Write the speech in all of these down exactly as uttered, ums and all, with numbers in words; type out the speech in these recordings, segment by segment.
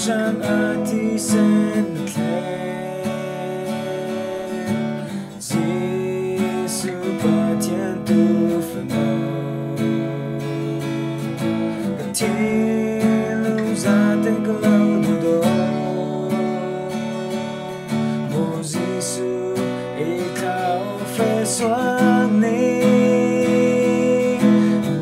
Hrang a thisen na thleng, Jesu Pathian tu fano. Ka thinlung zate ka lo dudo. Mo Jesu, ei thau fe suang ni.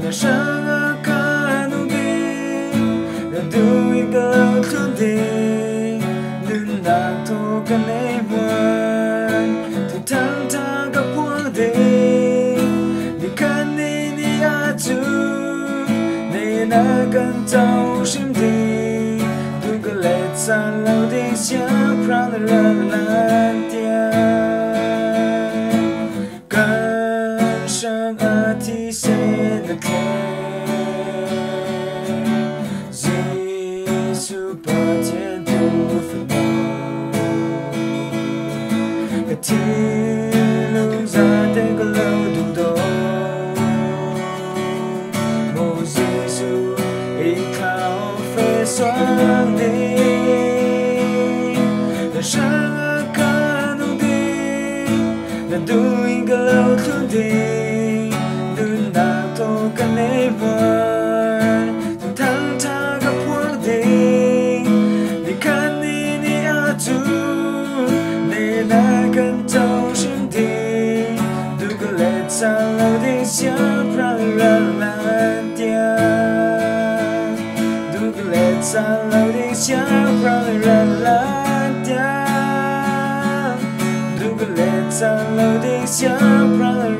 Na hrang a ka nung ding, na duin ka lo thlun ding. Nunnak thaw ka nei muan, thuthang tha ka phuang ding. Ni khat ni ni a cu, nei na kan co hrim ding. Tu ka let sa lo ding, siangpahrang na ran lan tiang. Kan hrang a thisen na thleng, Jesu Pathian tu fano. Ka thinlung zate ka lo dudo. Mo Jesu, ei thau fe suang ni. Na hrang a ka nung ding, na duin ka lo thlun ding. Nunnak thaw ka nei muan, thuthang tha ka phuang ding. Ni khat ni ni a cu, nei na kan co hrim ding. Tu ka let sa lo ding, siangpahrang na ran lan tiang. Tu ka let sa lo ding, siangpahrang na ran lan tiang. Tu ka let sa lo ding, siangpahrang na